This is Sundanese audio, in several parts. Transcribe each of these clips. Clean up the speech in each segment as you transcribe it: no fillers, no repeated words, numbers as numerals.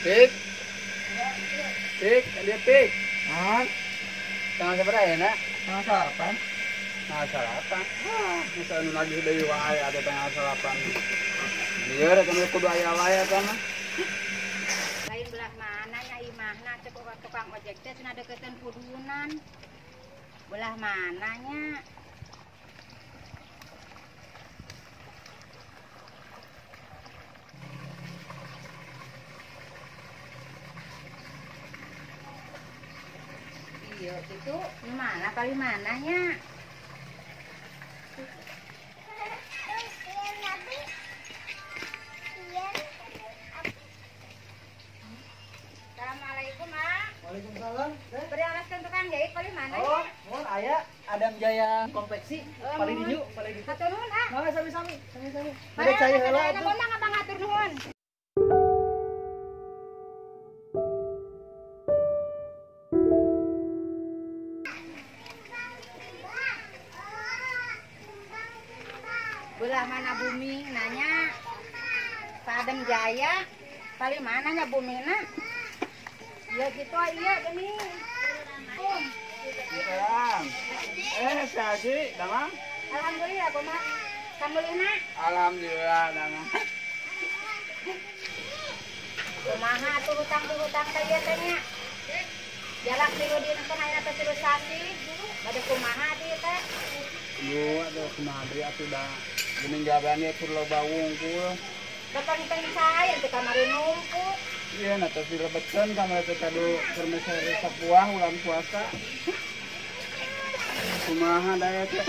Pik. Pik, dia pik. Hah? Tanggal sabaraha ya, nak? Tanggal 8. Tanggal 8. Wah, masa anu nagih deui wae atuh tanggal 8. Lieur eta mah kudu aya wae eta mah. Lain belah mana nya imahna cek tukang ojek teh cenah deukeuteun pudunan. Belah mana nya? Iya, itu mana kali mananya? Assalamualaikum, Mak. Waalaikumsalam. Beri alaskan tukang jahit kali mana? Oh, mohon aya Adam Jaya Konveksi, paling dinya, paling ditu. Hatur nuhun, ah. Mangga sami-sami, sami-sami. Bade cai heula atuh. Mangga mangga hatur nuhun. Belah mana bumi nanya Pak Adam Jaya paling mana nya bumi na ya gitu iya gini. Eh saji damang. Alhamdulillah kumaha kamulina. Alhamdulillah damang. Kumaha atuh hutang-hutang teh ieu teh nya. Jalak tilu dinten aya teh tilu sasi bade kumaha dieu teh. Lu atuh kumaha deui atuh da geuning gawean ieu keur loba wungkul. Datang saya teh kamari numpuk. Iya, nah terus dilebetkeun kamari teh kadu keur meser sapuah bulan puasa. Kumaha da teh?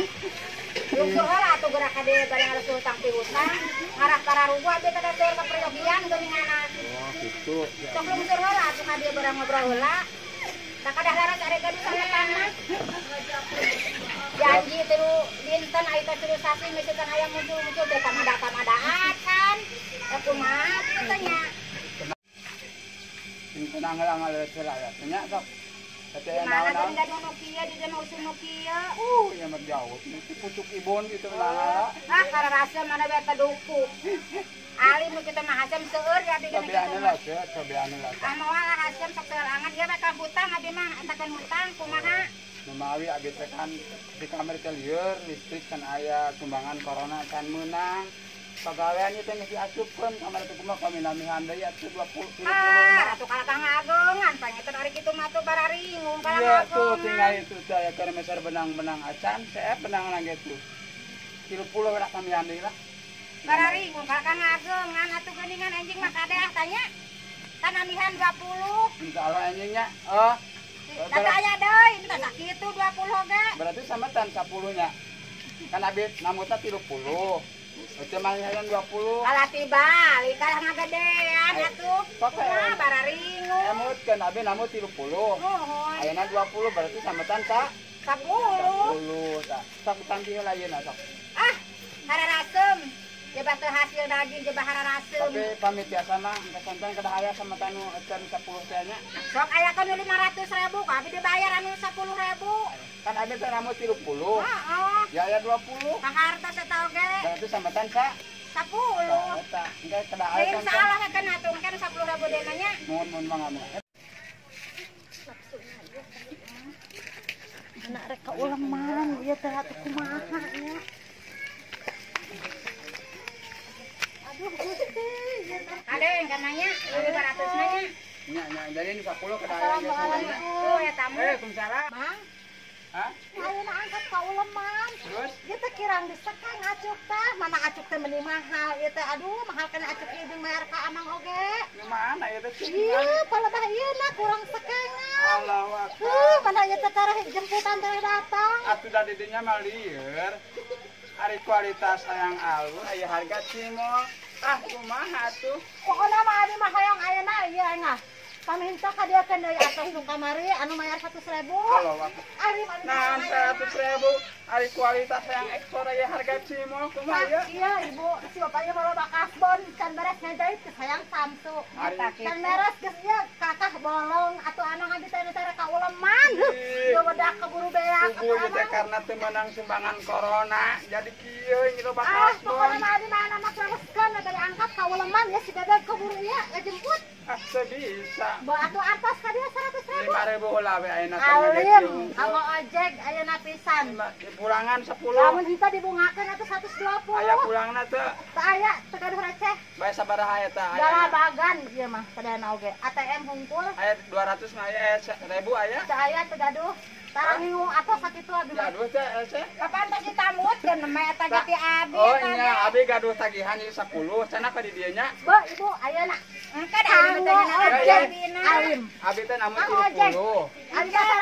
Lungsur heula atuh geura ka dieu bari harus hutang piutang. Ngarah kararugu abdi teh seueur kaperyogian geuninganna. Oh, kitu. Sok lungsur heula atuh ka dieu barang ngobrol heula. Tak kadah laras arek gaduh sametan mah. Janji tilu dinten aya teh tilu sasi misalkan aya muncul-muncul teh tamada-tamada acan. Eh kumaha kitu teh nya. Sing tenang heula ngaleut heula ya. Nya sok. Mana kan gaduh nu kieu di dieu usum nu kieu. Ya mah jauh. Ti pucuk ibon kitu lah. Ah kararasa mana bae duku. Alim nu kitu mah hasem seueur ya abdi geuning kitu. Cobian lah, cobian lah. Ah moal hasem sok seueur ieu bakal hutang abdi mah entakeun hutang kumaha. Mamawi abdi teh kan di kamar teh lieur listrik kan aya sumbangan corona can meunang. Pagawean ieu teh geus diasupkeun kamar teh kumaha kaminamihan deui atuh 20. Ah, atuh kalah kangageungan panyetan ari kitu mah tuh bararingung kalah ngageungan. Iya tuh tinggal itu teh aya keur meser benang-benang acan, seep benangna ge tuh. 30 we kamihan deui lah. Bararingung kalah kangageungan atuh geuningan anjing mah kade ah tanya. Tanamihan 20. Insyaallah anjingnya. Oh. Tata aya deui, tah sakitu 20 ge. Berarti sametan 10 nya. Kan abis namutna 30. Itu mah hayang 20. Kalah tibalik kalah ngagedean atuh. Kumaha bararingung. Emutkeun abi namu 30. Nuhun. Ayeuna 20 berarti sametan sa 10. 10 tah. Sok tangki heula ayeuna sok. Ah, hararasem. Jebah teu hasil daging jebah hararasem. Tapi pamit biasa mah engke santan kedah aya sametan nu can 10 teh nya. Sok aya kan 500.000, abi dibayar anu 10.000. Kan abi teh namu 30. Heeh. Ya aya 20. Kahartos eta oge. Berarti sametan sa 10. Eta engke kedah aya santan. Insyaallah kan atuh kan 10.000 deui nya. Nuhun mun mangga mangga. Anak rek kauleman ieu teh atuh kumaha nya. Aduh Gusti ieu teh. Ade kan nanya 500 nanya. Nya nya jadi ini 10 kedah aya geus nanya. Tuh ya tamu. Eh, kumsalam. Mang. Hah? Ayeuna angkat kauleman. Terus? Ieu teh kirang disekang acuk teh, mana acuk teh meuni mahal ieu teh. Aduh, mahal kana acuk ieu jeung mayar ka amang oge. Nu mana ieu teh? Ieu palebah ieu na kurang sekangan. Allahu akbar. Mana ieu teh tareh jemputan teh datang. Atuh da di dinya mah lieur. Ari kualitas hayang alus aya harga cimol. Ah kumaha atuh? Pokona mah abi mah hayang ayeuna ieu engah. Paminta ka dieu keun deui atuh nu kamari anu mayar 100.000. Allahu akbar. Ari mah nah 100.000 ari kualitas hayang ekspor aya harga cimol kumaha ieu? Iya ibu, si bapak ieu mah kasbon can beres ngajahit geus hayang Samsu. Can beres geus ieu kakah bolong atuh anu abdi teh teh kauleman. Ieu wedak keburu beak. Kubu ieu teh karena teu meunang sumbangan corona jadi kieu loba kasbon. Ah, pokona mah abdi mah anak lereskeun bari angkat kauleman ya si bebek keburu ieu ngajemput. Ah, teu bisa. Bawa atuh atas ka dieu 100.000. 5.000 heula we ayeuna teh. Alim, kanggo ojek ayeuna pisan. Pulangan 10. Lamun henteu dibungakeun atuh 120. Aya pulangna teu? Teu aya, teu gaduh receh. Bae sabaraha eta? Galabagan ieu mah sadayana oge. ATM hungkul. Aya 200 mah aya 1000 aya. Teu aya teu gaduh. Tarang atos sakitu abi mah. Gaduh teh ece. Kapan teh ditambutkeun mah eta ge ti abi. Oh nya abi gaduh tagihan ieu 10, cenah ka di dieu nya. Bo, ibu ayeuna. Engke da abi teh ojek. Alim. Abi teh namun 30. Abi teh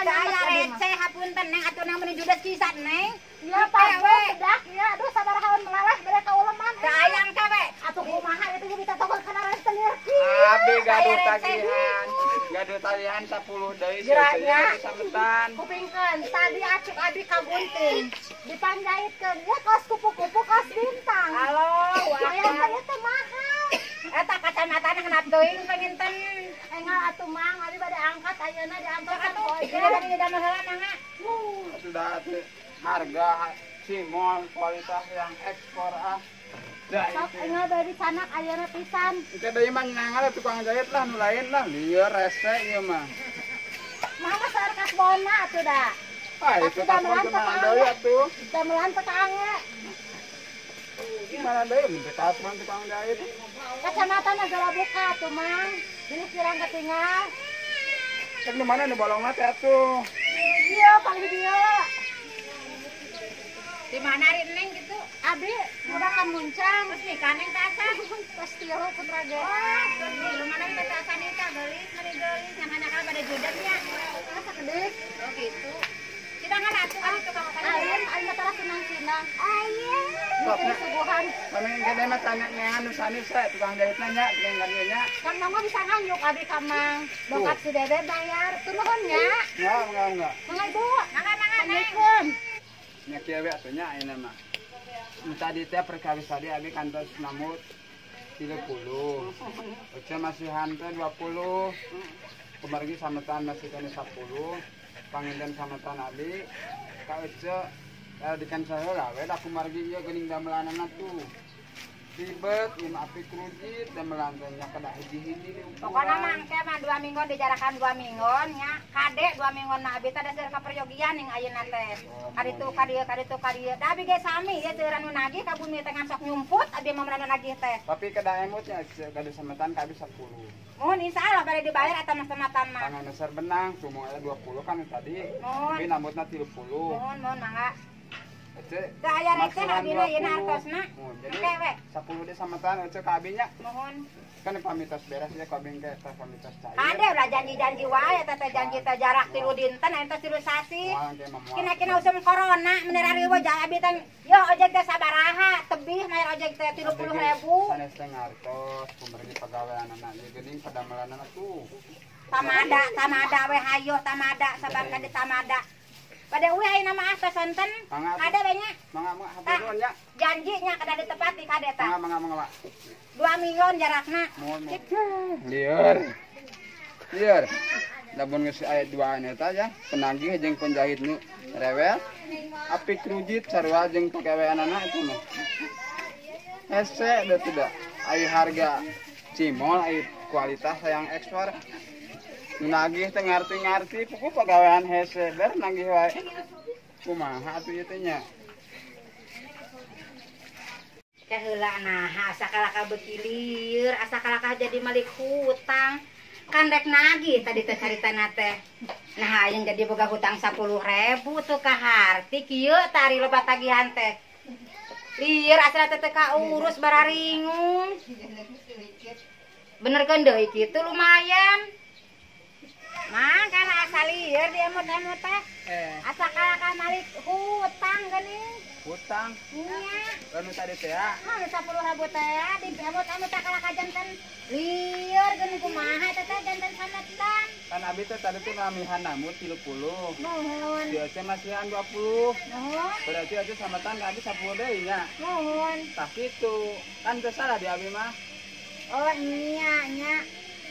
aya receh hapunten Neng atuh nang meuni judes pisan Neng. Iya Pak, bedak ieu aduh sabaraha melaleh bere ka uleman. Teu aya engke we. Atuh kumaha itu ge ditatokeun kana rentenir. Abi gaduh tagihan. Gaduh tagihan 10 deui sametan. Kupingkeun tadi acuk abi kagunting. Dipanjaitkeun ya kos kupu-kupu kos bintang. Halo, wah teh mahal. Eta kacamatana hanap teuing panginten. Engal atuh Mang, abi bade angkat ayeuna diantos atuh. Ieu bade damel heula mangga. Sudah atuh harga cimol kualitas yang ekspor ah. Sok engal bade canak ayeuna pisan. Engke deui mah nyenangan tukang jahit lah nu lain lah lieur rese ieu mah. Mama saeur kasbona atuh da. Ah itu damelan teu deui atuh. Damelan teu kaange. Gimana deui mun kasbon tukang jahit. Kacamatana geura buka atuh Mang. Ini kirang ketinggal. Cek nu mana nu bolongna teh atuh. Ieu paling dieu. Di mana ari Neng gitu? Abi murahkan muncang. Terus nikah Neng tasan. Terus tiru putra ge. Terus di mana kita tasan nikah geulis meni geulis nyangka-nyangka pada judegnya. Asa kedik. Oh gitu. Kita ngan atuh kan itu kamu kan. Alim, alim tara senang-senang. Aya. Mikir suguhan. Kami engke mah tanya neangan nu sanes we tukang jahitna nya jeung ka dieu nya. Kan mama bisa nganjuk abi ka Mang. Bokap si Dede bayar. Nuhun nya. Enggak, enggak. Mangga Ibu. Mangga mangga Neng. Nya kieu we atuh nya ayeuna mah. Tadi teh perkawis tadi abi kantos namut 30. Oce masihan teh 20. Kumargi sametan masih kene 10. Panginten sametan abi ka Oce dikan saheula we da kumargi ieu geuning damelanana tuh. Ribet ieu mah api krujit damelan teh nya kada hiji-hiji diukuran. Pokona mah engke mah 2 minggon dijarakan 2 minggon nya. Kade 2 minggon mah abi teh dasar kaperyogian ning ayeuna teh. Kaditu ka dieu kaditu ka dieu. Da abi ge sami ieu teu nu nagih ka bumi teh ngan sok nyumput abi mah nu nagih teh. Tapi kada emut nya gaduh sametan ka abi 10. Mohon insyaallah bade dibayar eta mah sametan mah. Tangan dasar benang cuma aya 20 kan tadi. Tapi nambutna 30. Mohon mohon mangga. Ece, teu aya receh abina yeuna artosna. Jadi 10 deui sametan ece ka abi nya. Mohon. Kan pamitos beres ya ka abi engke eta pamitos cair. Kade ulah janji-janji wae eta teh janji teh jarak 3 dinten eta 3 sasih. Kina-kina usum corona meuni rariweuh abi teh yo ojek teh sabaraha tebih mayar ojek teh 30.000. Sanes teh ngartos kumargi pagaweanana ieu geuning padamelanana tuh. Tamada, tamada we hayo tamada sabar ka di tamada. Pada uih ayeuna mah tos sonten. Kade we nya. Mangga mangga hatur nya. Janji nya kada ditepati kade tah. Mangga mangga mangga. 2 minggon jarakna. Mohon. Lieur. Lieur. Lamun geus aya duaan eta ya, penagih jeung penjahit nu rewel. Api krujit sarua jeung pagaweanana itu mah. Hese da teu da. Ai harga cimol ai kualitas hayang ekspor. Nagih teh ngarti-ngarti puku pagawean hese ber nagih wae. Kumaha atuh ieu teh nya? Kaheula naha asa kalakah beuki lieur, asa kalakah jadi malik hutang. Kan rek nagih tadi teh caritana teh. Nah ayeuna jadi boga hutang 10.000 tuh kaharti kieu tari loba tagihan teh. Lieur asa teh teu kaurus bararingung. Benerkeun deui kitu lumayan. Mang kana asa lieur di emot-emot teh. Asa kalakah malik hutang geuning. Hutang? Nya. Anu tadi teh ya? Heuh 10.000 teh di emot-emot teh kalakah janten lieur geuning kumaha teh teh janten sametan. Kan abi teh tadi teh ngamihan namun 30. Nuhun. Di Aceh masihan 20. Nuhun. Berarti Aceh sametan ka abi 10 deui nya. Nuhun. Tah kitu. Kan teu salah di abi mah. Oh nya nya.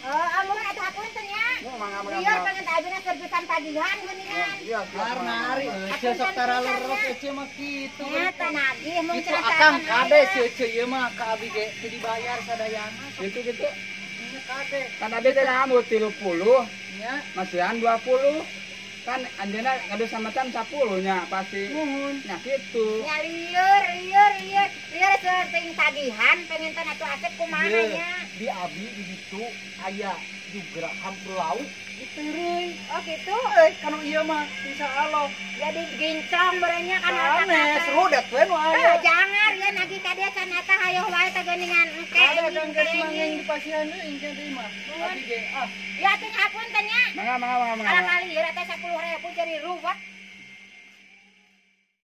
Oh, amun atuh hapunten nya. Lieur pengen teh abina serbisan tagihan geuningan. Iya, nari eueuh sok taraleros ece mah kitu. Nya teh nagih mung cenah. Akang kade si ece ieu mah ka abi ge teu dibayar sadayana. Kitu kitu. Kade. Kan abi teh ngambil 30. Nya. Masihan 20. Kan anjeunna ngadu samatan 10 nya pasti. Muhun. Nya kitu. Nya lieur lieur lieur. Lieur seueur tagihan pengen atuh Asep kumaha nya. Di abi di ditu aya juga hampir lauk diteureuy. Oh gitu. Kanu ieu mah insyaallah. Jadi gincong berenya kan otak sanes rudet we nu aya. Jangan ya nagih ka dia cenah hayoh wae teh geuningan engke. Ada kang geuning mangeng di pasihan deui engke deui mah. Abi ge ah. Ya atuh hapunten nya. Mangga mangga mangga mangga. Kalah kali ieu teh 10.000 jadi ruwet.